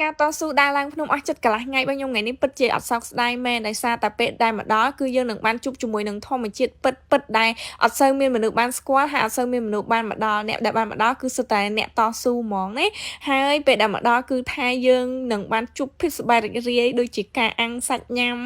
ការតស៊ូដើរឡើងភ្នំអស់ចិត្តកន្លះថ្ងៃរបស់ខ្ញុំថ្ងៃនេះពិតជាអត់សោកស្ដាយមែនដោយសារតែពេលដែលមកដល់គឺយើងនឹងបានជួបជាមួយនឹងធម្មជាតិពិតពិតដែលអត់សូវមានមនុស្សបានស្គាល់ហើយអត់សូវមានមនុស្សបានមកដល់អ្នកដែលបានមកដល់គឺសុទ្ធតែអ្នកតស៊ូហ្មងណាហើយពេលដែលមកដល់គឺថាយើងនឹងបានជួបភាពសប្បាយរីករាយដូចជាការអាំងសាច់ញ៉ាំ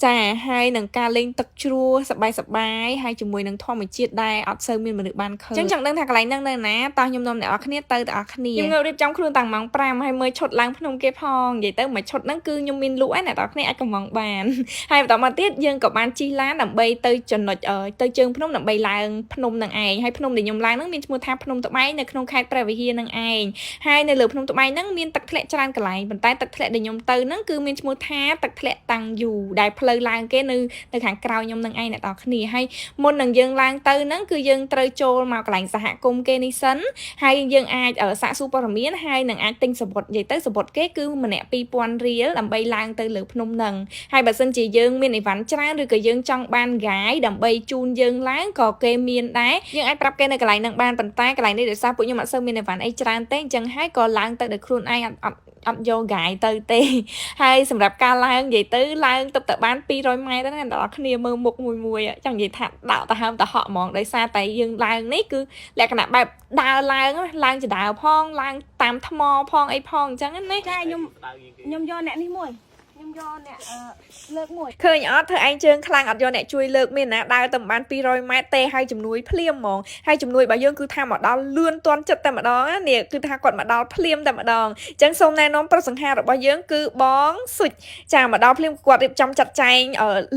ចាហើយនឹងការលេងទឹកជ្រោះសប្បាយសប្បាយហើយជាមួយនឹងធម្មជាតិដែលអត់សូវមានមនុស្សបានឃើញអញ្ចឹងចង់ដឹងថាកន្លែងហ្នឹងនៅណាតោះខ្ញុំនាំអ្នកនរគ្នាទៅទាំងអស់គ្នាខ្ញុំងើបរៀបចំខ្លួនតាំងម៉ោង5ហើយមើលឈុតឡើងភ្នំគេផងនិយាយទៅមួយឈុតហ្នឹងគឺខ្ញុំមានលក់ឯអ្នកនរគ្នាអាចកម្ម៉ង់បាន ហើយបន្តមកទៀតយើងក៏បានជិះឡានដើម្បីទៅចំណុចទៅជើងភ្នំដើម្បីឡើងភ្នំនឹងឯងហើយភ្នំដែលខ្ញុំឡើងហ្នឹងមានឈ្មោះថាភ្នំត្បែងនៅក្នុងខេត្តព្រះវិហារនឹងឯងហើយនៅលើភ្នំត្បែងហ្នឹងមានទឹកធ្លាក់ច្រើនកន្លែងប៉ុន្តែទឹកធ្លាក់ដែលខ្ញុំទៅហ្នឹងគឺមានឈ្មោះថាទឹកធ្លាក់តាំងយូដែលផ្លូវឡើងគេនៅខាងក្រោយខ្ញុំនឹងឯងអ្នកនរគ្នាហើយមុននឹងយើងឡើងទៅហ្នឹងគឺយើងត្រូវចូលមកកន្លែងសហគមន៍គេនេះសិន ហើយយើងអាចសាកសួរព័ត៌មានហើយនឹងអាចទិញសំបុត្រនិយាយទៅសំបុត្រគេគឺម្នាក់2000រៀលដើម្បីឡើងទៅលើភ្នំហ្នឹងហើយបើសិនជាយើងមានអីវ៉ាន់ច្រើនឬក៏យើងចង់បាន guide ដើម្បីជូនយើងឡើងក៏គេមានដែរយើងអាចប្រាប់គេនៅកន្លែងហ្នឹងបានប៉ុន្តែកន្លែងនេះដោយសារពួកខ្ញុំអត់សូវមានអីវ៉ាន់អីច្រើនទេអញ្ចឹងហើយក៏ឡើងទៅដោយខ្លួនឯងអត់អត់អត់យក guide ទៅទេ ហើយសម្រាប់ការឡើងនិយាយទៅឡើងទៅតែបាន200ម៉ែត្រហ្នឹងអ្នកនរគ្នាមើលមុខមួយមួយចង់និយាយថាដកទៅហើមទៅហក់ហ្មងដោយសារតែយើងឡើងនេះគឺលក្ខណៈបែបដើរឡើងឡើងចដើផងឡើងតាមថ្មផងអីផងអញ្ចឹងណា ចាខ្ញុំខ្ញុំយកអ្នកនេះមួយខ្ញុំយកអ្នកលើកមួយ ឃើញអត់ធ្វើឯងជើងខ្លាំងអត់យកអ្នកជួយលើកមានណាដើរទៅបាន200ម៉ែត្រទេហើយជំនួយភ្លាមហ្មងហើយជំនួយរបស់យើងគឺថាមកដល់លឿនទាន់ចិត្តតែម្ដងណានេះគឺថាគាត់មកដល់ភ្លាមតែម្ដងអញ្ចឹងសូមណែនាំប្រុសសង្ហារបស់យើងគឺបងសុជចាមកដល់ភ្លាមគាត់រៀបចំចាត់ចែង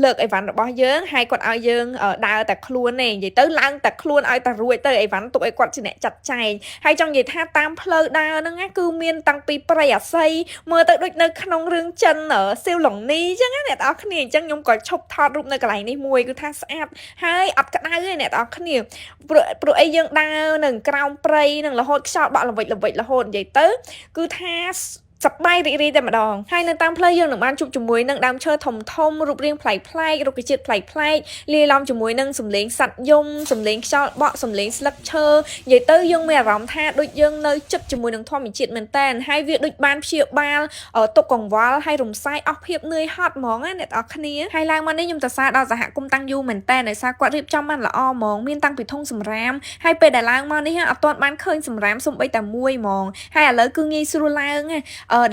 លើកអីវ៉ាន់របស់យើងហើយគាត់ឲ្យយើងដើរតែខ្លួនទេនិយាយទៅឡើងតែខ្លួនឲ្យតែរួចទៅអីវ៉ាន់ទុកឲ្យគាត់ជាអ្នកចាត់ចែងហើយចង់និយាយថាតាមផ្លូវដើរហ្នឹងណាគឺមានតាំងពីព្រៃអាស័យមើលទៅដូចនៅក្នុងរឿងចិនសៀវឡុងនីអញ្ចឹងណាអ្នកទាំងអស់គ្នាអញ្ចឹងខ្ញុំក៏ឈប់ថតរូបនៅកន្លែងនេះមួយគឺថាស្អាតហើយអត់ក្តៅទេអ្នកទាំងអស់គ្នាព្រោះព្រោះអីយើងដើរនៅក្រោមព្រៃនឹងរហូតខ្យល់បក់ល្វិចល្វិចរហូតនិយាយទៅគឺថាសប្បាយរីករាយតែម្ដងហើយនៅតាមផ្លូវយើងនឹងបានជួបជាមួយនឹងដើមឈើធំធំរូបរាងប្លែកប្លែករុក្ខជាតិប្លែកប្លែកលាយឡំជាមួយនឹងសំឡេងសត្វយំសំឡេងខ្យល់បក់សំឡេងស្លឹកឈើនិយាយទៅយើងមានអារម្មណ៍ថាដូចយើងនៅចិត្តជាមួយនឹងធម្មជាតិមែនតើហើយវាដូចបានព្យាបាលទុកកង្វល់ហើយរំសាយអស់ភាពនឿយហត់ហ្មងណាអ្នកទាំងអស់គ្នាហើយឡើងមកនេះខ្ញុំសរសើរដល់សហគមន៍តាំងយូមែនតើដោយសារគាត់រៀបចំបានល្អហ្មងមានតាំងពីធុងសំរាមហើយពេលដែលឡើងមកនេះអត់ទាន់បានឃើញសំរាមសំបីតែមួយហ្មងហើយឥឡូវគឺងាយស្រួលឡើងណា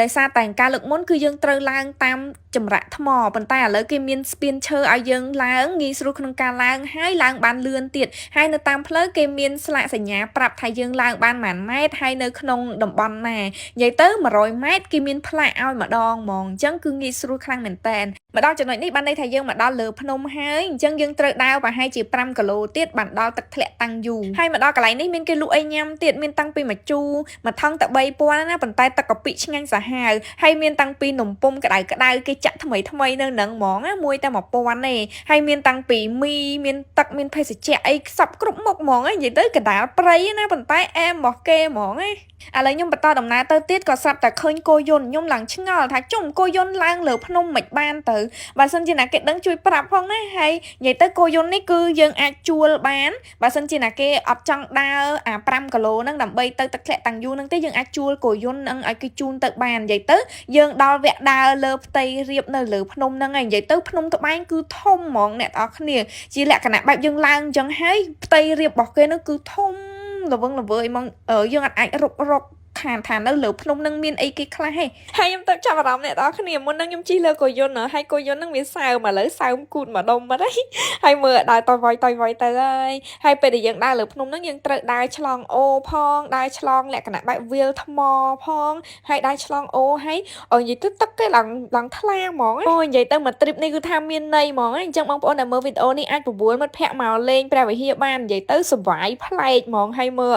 ដោយសារតែការលើកមុនគឺយើងត្រូវឡើងតាមចម្រាក់ថ្មប៉ុន្តែឥឡូវគេមានស្ពានឈើឲ្យយើងឡើងងាយស្រួលក្នុងការឡើងហើយឡើងបានលឿនទៀតហើយនៅតាមផ្លូវគេមានស្លាកសញ្ញាប្រាប់ថាយើងឡើងបានប៉ុន្មានម៉ែត្រហើយនៅក្នុងតំបន់ណានិយាយទៅ100ម៉ែត្រគេមានផ្លាកឲ្យម្ដងហ្មងអញ្ចឹងគឺងាយស្រួលខ្លាំងមែនតើមកដល់ចំណុចនេះបានន័យថាយើងមកដល់លើភ្នំហើយអញ្ចឹងយើងត្រូវដើរប្រហែលជា5គីឡូទៀតបានដល់ទឹកធ្លាក់តាំងយូហើយមកដល់កន្លែងនេះមានគេលក់អីញ៉ាំទៀតមានតាំងពីម្ជូរមួយថង់តែ3000ណាប៉ុន្តែទឹកកាពិឆ្ងាញ់សាហាវហើយមានតាំងពីនំពុំក្តៅក្តៅគេចាក់ថ្មីថ្មីនៅនឹងហ្មងណាមួយតែ1000ទេហើយមានតាំងពីមីមានទឹកមានភេសជ្ជៈអីខ្សប់គ្រប់មុខហ្មងនិយាយទៅកដាលព្រៃណាប៉ុន្តែអែមរបស់គេហ្មងណាឥឡូវខ្ញុំបន្តដំណើរទៅទៀតក៏ស្រាប់តែឃើញគោយន្តខ្ញុំឡើងឆ្ងល់ថាជុំគោយន្តឡើងលើភ្នំមិនបានទៅបើសិនជាណាគេដឹងជួយប្រាប់ផងណាហើយនិយាយទៅគោយន្តនេះគឺយើងអាចជួលបានបើសិនជាណាគេអត់ចង់ដើរអា5គីឡូហ្នឹងដើម្បីទៅទឹកធ្លាក់តាំងយូហ្នឹងទេយើងអាចជួលគោយន្តហ្នឹងឲ្យគេជូនទៅបាននិយាយទៅយើងដល់វគ្គដើរលើផ្ទៃរាបនៅលើភ្នំហ្នឹងហើយនិយាយទៅភ្នំត្បែងគឺធំហ្មងអ្នកទាំងអស់គ្នាជាលក្ខណៈបែបយើងឡើងអញ្ចឹងហើយផ្ទៃរាបរបស់គេនោះគឺធំល្វឹងល្វើយហ្មងយើងអាចរុករកខានថានៅលើភ្នំនឹងមានអីគេខ្លះហេហើយខ្ញុំទៅចាប់អារម្មណ៍អ្នកនរគ្នាមុននឹងខ្ញុំជិះលើគោយន្តហើយគោយន្តនឹងវាសើមឥឡូវសើមគូតម្ដុំបាត់ហើយហើយមើលដើរតវយតវយទៅហើយហើយពេលដែលយើងដើរលើភ្នំហ្នឹងយើងត្រូវដើរឆ្លងអូផងដើរឆ្លងលក្ខណៈបែបវាលថ្មផងហើយដើរឆ្លងអូហើយនិយាយទៅទឹកគេឡើងឡើងថ្លាហ្មងអូនិយាយទៅមួយ trip នេះគឺថាមានន័យហ្មងអញ្ចឹងបងប្អូនដែលមើលវីដេអូនេះអាចបបួលមិត្តភ័ក្តិមកលេងព្រះវិហារបាននិយាយទៅសុបាយប្លែកហ្មងហើយមើល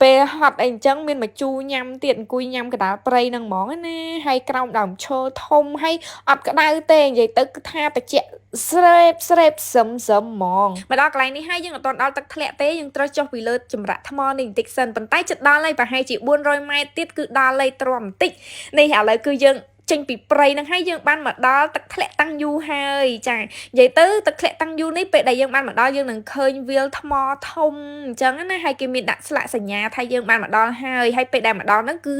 ពេលហត់អីអញ្ចឹងមានមកជូរញ៉ាំទៀតអង្គុយញ៉ាំកដាលព្រៃហ្នឹងហ្មងណាហើយក្រោមដើមឈើធំហើយអត់ក្តៅទេនិយាយទៅគឺថាតិចស្រេបស្រេបសឹមសឹមហ្មងមកដល់កន្លែងនេះហើយយើងអត់ទាន់ដល់ទឹកធ្លាក់ទេយើងត្រូវចុះពីលើចម្រាក់ថ្មនេះបន្តិចសិនប៉ុន្តែជិតដល់ហើយប្រហែលជា400ម៉ែត្រទៀតគឺដល់ហើយទ្រាំបន្តិចនេះឥឡូវគឺយើង ចេញពីព្រៃហ្នឹងហើយយើងបានមកដល់ទឹកធ្លាក់តាំងយូហើយចានិយាយទៅទឹកធ្លាក់តាំងយូនេះពេលដែលយើងបានមកដល់យើងនឹងឃើញវាលថ្មធំអញ្ចឹងណាហើយគេមានដាក់ស្លាកសញ្ញាថាយើងបានមកដល់ហើយហើយពេលដែលមកដល់ហ្នឹងគឺ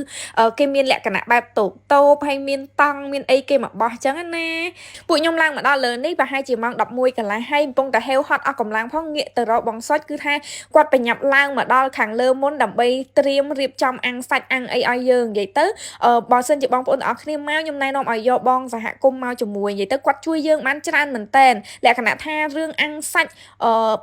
គេមានលក្ខណៈបែបតូបតូបហើយមានតង់មានអីគេមកបោះអញ្ចឹងណាពួកខ្ញុំឡើងមកដល់លើនេះប្រហែលជាម៉ោង11កន្លះហើយកំពុងតែហេវហត់អស់កម្លាំងផងងាកទៅរកបងសុចគឺថាគាត់ប្រញាប់ឡើងមកដល់ខាងលើមុនដើម្បីត្រៀមរៀបចំអាំងសាច់អាំងអីឲ្យយើងនិយាយទៅបើសិនជាបងប្អូនទាំងអស់គ្នាមកខ្ញុំណែនាំឲ្យយកបងសហគមន៍មកជាមួយនិយាយទៅគាត់ជួយយើងបានច្រើនមែនតែនលក្ខណៈថារឿងអាំងសាច់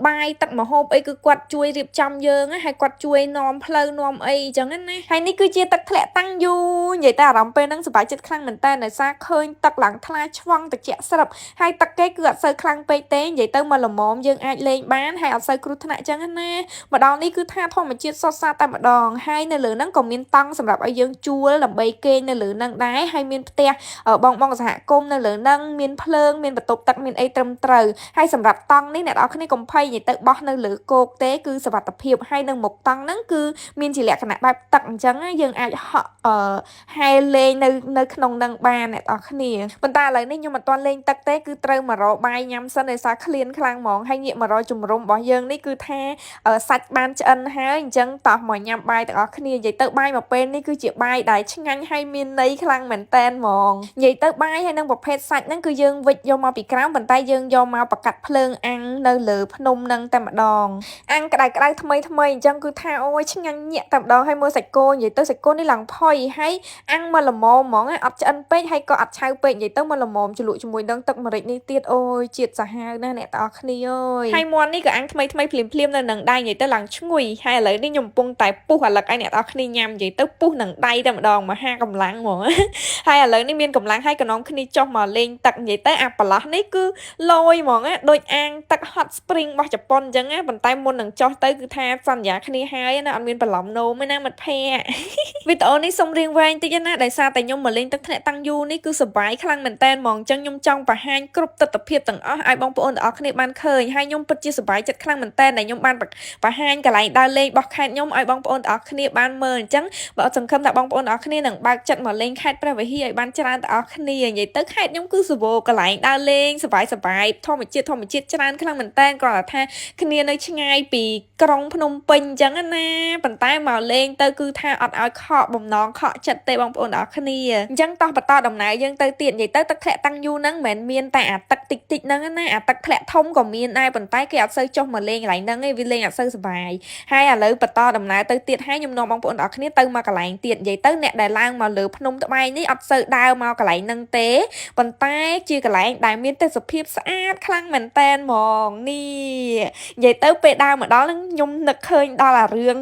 បាយទឹកម្ហូបអីគឺគាត់ជួយរៀបចំយើងហើយគាត់ជួយនាំផ្លូវនាំអីអញ្ចឹងណាហើយនេះគឺជាទឹកធ្លាក់តាំងយូនិយាយតែអារម្មណ៍ពេលហ្នឹងសប្បាយចិត្តខ្លាំងមែនតើដោយសារឃើញទឹកឡើងថ្លាឆ្វង់ត្រជាក់ស្រាប់ហើយទឹកគេគឺអត់សូវខ្លាំងពេកទេនិយាយទៅមកល្មមយើងអាចលេងបានហើយអត់សូវគ្រោះថ្នាក់អញ្ចឹងណាមកដល់នេះគឺថាធម្មជាតិសុទ្ធសាធតែម្ដងហើយនៅលើហ្នឹងក៏មានតង់សម្រាប់ឲ្យយើងជួលដើម្បីគេងនៅលើហ្នឹងដែរហើយមានផ្ទះបងបងសហគមន៍នៅលើហ្នឹងមានភ្លើងមានបន្ទប់ទឹកមានអីត្រឹមត្រូវហើយសម្រាប់តង់នេះអ្នកនរគ្នាកុំភ័យនិយាយទៅបោះនៅលើគោកទេគឺសុវត្ថិភាពហើយនៅមុខតង់ហ្នឹងគឺមានជាលក្ខណៈបែបទឹកអញ្ចឹងយើងអាចហក់អឺហែលលេងនៅនៅក្នុងនឹងបានអ្នកនរគ្នាប៉ុន្តែឥឡូវនេះខ្ញុំមិនទាន់លេងទឹកទេគឺត្រូវមករកបាយញ៉ាំសិនដោយសារឃ្លានខ្លាំងហ្មងហើយងាកមករកជំរុំរបស់យើងនេះគឺថាសាច់បានឆ្អិនហើយអញ្ចឹងតោះមកញ៉ាំបាយទាំងអស់គ្នានិយាយទៅបាយមកពេលនេះគឺជាបាយដែលឆ្ងាញ់ហើយមានន័យខ្លាំងមែនតែនហ្មងនិយាយទៅបាយហើយនឹងប្រភេទសាច់ហ្នឹងគឺយើងវិចយកមកពីក្រៅប៉ុន្តែយើងយកមកប្រកាត់ភ្លើងអាំងនៅលើភ្នំហ្នឹងតែម្ដងអាំងក្តៅក្តៅថ្មីថ្មីអញ្ចឹងគឺថាអូយឆ្ងាញ់ញាក់តែម្ដងហើយមើលសាច់គោនិយាយទៅសាច់គោនេះឡើងផុយហើយអាំងមកល្មមហ្មងអត់ឆ្អិនពេកហើយក៏អត់ឆៅពេកនិយាយទៅមកល្មមជ្រលក់ជាមួយនឹងទឹកម្រេចនេះទៀតអូយជាតិសាហាវណាស់អ្នកទាំងអស់គ្នាអើយហើយមាន់នេះក៏អាំងថ្មីថ្មីភ្លាមភ្លាមនៅនឹងដៃនិយាយទៅឡើងឈ្ងុយហើយឥឡូវនេះខ្ញុំកំពុងតែពុះអាលឹកឲ្យអ្នកទាំងអស់គ្នាញ៉ាំនិយាយទៅពុះនឹងដៃតែម្ដងមហាកម្លាំងហ្មងហើយឥឡូវនេះមានកម្លាំងហើយកណ្ដុងគ្នាចុះមកលេងទឹកនិយាយទៅអាប្រឡោះនេះគឺលយហ្មងណាដូចអាងទឹក hot spring របស់ជប៉ុនអញ្ចឹងណាប៉ុន្តែមុននឹងចុះទៅគឺថាសន្យាគ្នាហើយណាអត់មានបន្លំនោមទេណាមិត្តភ័ក្តិវីដេអូនេះសុំរៀងវែងតិចណាដោយសារតែខ្ញុំមកលេងទឹកធ្លាក់តាំងយូរនេះគឺសប្បាយខ្លាំងមែនតើហ្មងអញ្ចឹងខ្ញុំចង់បង្ហាញគ្រប់ទិដ្ឋភាពទាំងអស់ឲ្យបងប្អូនទាំងអស់គ្នាបានឃើញហើយខ្ញុំពិតជាសប្បាយចិត្តខ្លាំងមែនតើដែលខ្ញុំបានបង្ហាញកន្លែងដើរលេងរបស់ខេត្តខ្ញុំឲ្យបងប្អូនទាំងអស់គ្នាបានមើលអញ្ចឹងបើអត់សង្ឃឹមថាបងប្អូនទាំងអស់គ្នានឹងបើកចិត្តមកលេងខេត្តព្រះវិហារឲ្យបានច្រើនទាំងអស់គ្នានិយាយទៅខេត្តខ្ញុំគឺសម្បូរកន្លែងដើរលេងសប្បាយសប្បាយធម្មជាតិធម្មជាតិច្រើនខ្លាំងមែនតើគ្រាន់តែថាគ្នានៅឆ្ងាយពីក្រុងភ្នំពេញអញ្ចឹងណាប៉ុន្តែមកលេងទៅគឺថាអត់ឲ្យខកបំណងខកចិត្តទេបងប្អូនទាំងអស់គ្នាអញ្ចឹងតោះបន្តដំណើរយើងទៅទៀតនិយាយទៅទឹកធ្លាក់តាំងយូរហ្នឹងមិនមែនមានតែអាទឹកតិចតិចហ្នឹងណាអាទឹកធ្លាក់ធំក៏មានដែរប៉ុន្តែគេអត់សូវចុះមកលេងកន្លែងហ្នឹងឯងវាលេងអត់សូវសប្បាយហើយឥឡូវបន្តដំណើរទៅទៀតហើយខ្ញុំនាំបងប្អូនទាំងអស់គ្នាទៅមកកន្លែងទៀតនិយាយទៅអ្នកដែលឡើងមកលើភ្នំត្បែងនេះអត់សូវដើរមកកន្លែងហ្នឹងទេប៉ុន្តែជាកន្លែងដែលមានទេសភាពស្អាតខ្លាំងមែនតែនហ្មងនេះនិយាយទៅពេលដើរមកដល់ហ្នឹងខ្ញុំនឹកឃើញដល់អារឿង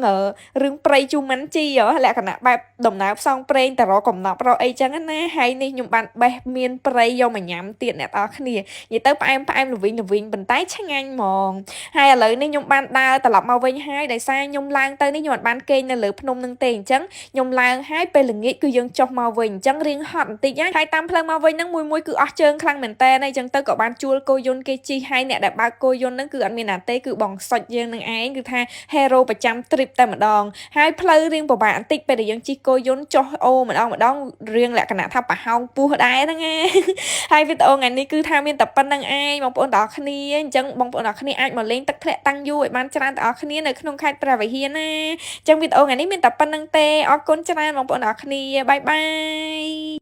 រឿងព្រៃជូម៉ាន់ជីលក្ខណៈបែបដំណើរផ្សងព្រេងទៅរកកំណប់រកអីចឹងណាហើយនេះខ្ញុំបានបេះមានព្រៃយកមកញ៉ាំទៀតអ្នកនរគ្នានិយាយទៅផ្អែមផ្អែមល្វីងល្វីងប៉ុន្តែឆ្ងាញ់ហ្មងហើយឥឡូវនេះខ្ញុំបានដើរត្រឡប់មកវិញហើយដោយសារខ្ញុំឡើងទៅនេះខ្ញុំអត់បានគេងនៅលើភ្នំនឹងទេអញ្ចឹងខ្ញុំឡើងហើយពេលល្ងាចគឺយើងចុះមកវិញអញ្ចឹងរៀងហត់បន្តិចហើយតាមផ្លូវមកវិញហ្នឹងមួយមួយគឺអស់ជើងខ្លាំងមែនតើអញ្ចឹងទៅក៏បានជួលគោយន្តគេជិះហើយអ្នកដែលបើកគោយន្តហ្នឹងគឺអត់មានណាទេគឺបងសុចយើងនឹងឯងគឺថា hero ប្រចាំ trip តែម្ដងហើយផ្លូវរៀងពិបាកបន្តិចពេលដែលយើងជិះគោយន្តចុះអូម្ដងម្ដងរៀងលក្ខណៈថាប្រហោងពោះដែរហ្នឹងណាហើយវីដេអូថ្ងៃនេះគឺថាមានតែប៉ុណ្្នឹងឯងបងប្អូនទាំងអស់គ្នាអញ្ចឹងបងប្អូនទាំងអស់គ្នាអាចមកលេងទឹកធ្លាក់តាំងយូរឲ្យបានច្រើនទាំងអស់គ្នានៅក្នុងខេត្តព្រះវិហារណាអញ្ចឹងវីដេអូថ្ងៃនេះមានតែប៉ុណ្្នឹងទេអរគុណច្រើនបងប្អូនទាំងអស់គ្នាbye bye.